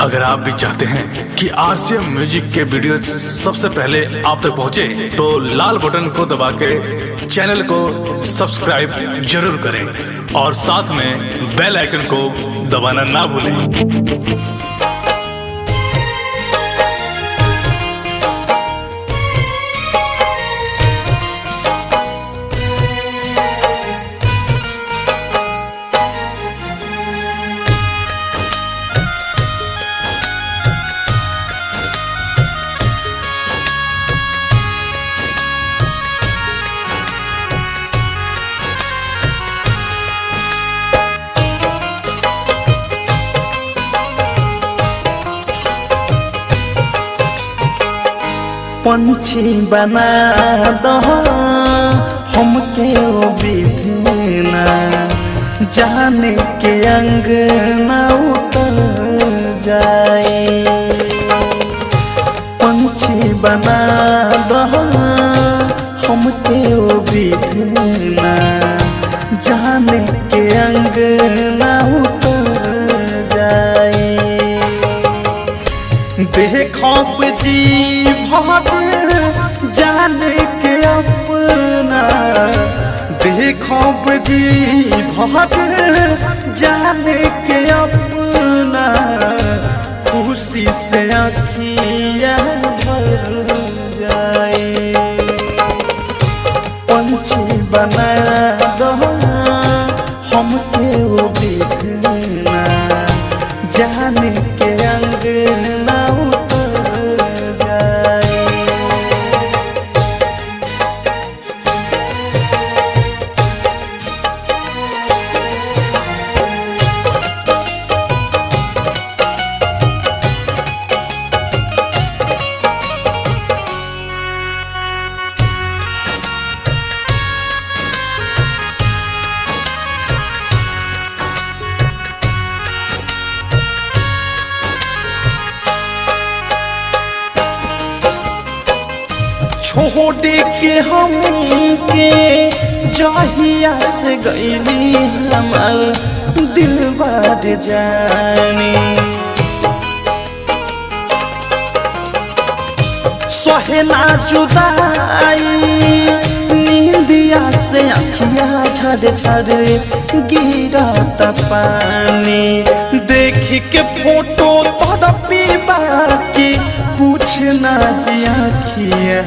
अगर आप भी चाहते हैं कि आरसीएम म्यूजिक के वीडियो सबसे पहले आप तक पहुंचे, तो लाल बटन को दबा के चैनल को सब्सक्राइब जरूर करें और साथ में बेल आइकन को दबाना ना भूलें। पंछी बना दो हमके ओ विधना, जाने के अंग न उतर जाए। पंछी बना दो हमके ओ विधना, जाने के अंग न उतर जाए। देखो जी भर जाने के अपना, देखो जी भर जाने के अपना, खुशी से अखियाँ भर जाए। पंछी बना दो हमके वो विधना, जाने के अंग ना उतर जाए। छोड़ के हम के जहिया से गईली हमार दिल बार जाने, सोहेना जुदाई नींदिया से अखिया झड़ झड़ गिरत पानी। देख के फोटो तड़पी बाकी कुछ नहीं अखिया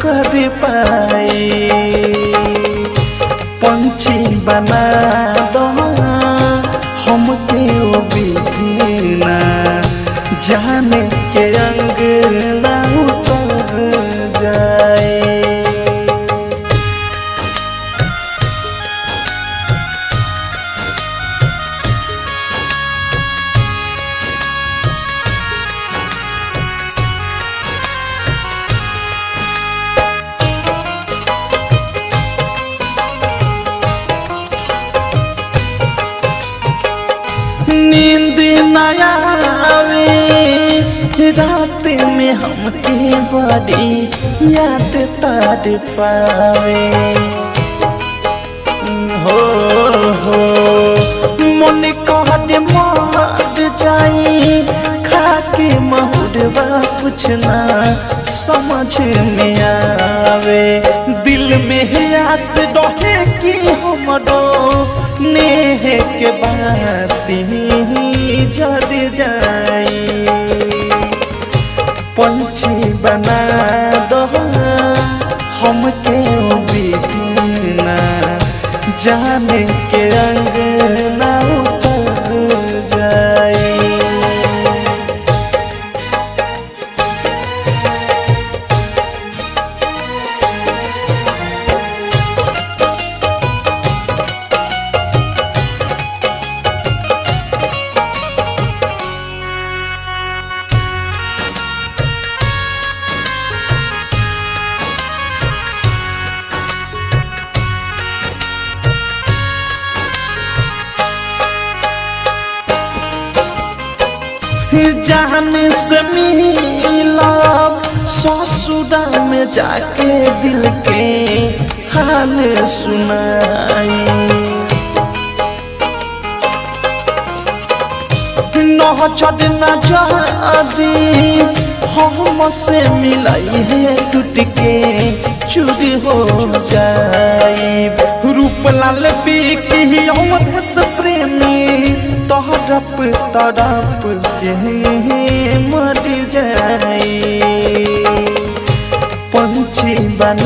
कर पाए। पंछी बना दो हमके ओ विधना, जाने के अंग ना उतर जाए। नींद न आवे रात में हमके बड़ी याद तार पावे। हो हो मन कहते मर जाई खाके महुरवा कुछ ना समझ में आवे। दिल में आस रहे कि हमरो नेह के बाती जड़ जाए। पंछी बना दो हमके विधना, जाने के अंग ना उतर जाए। जान से मिला ससुरा में जाके दिल के हाल सुनाई। नह नजर नजर हम से मिलाई है टूट के चूर हो जाए। रूप लाल बिकी अवधेश प्रेमी तड़प तड़प के मर जाए। पंछी बना।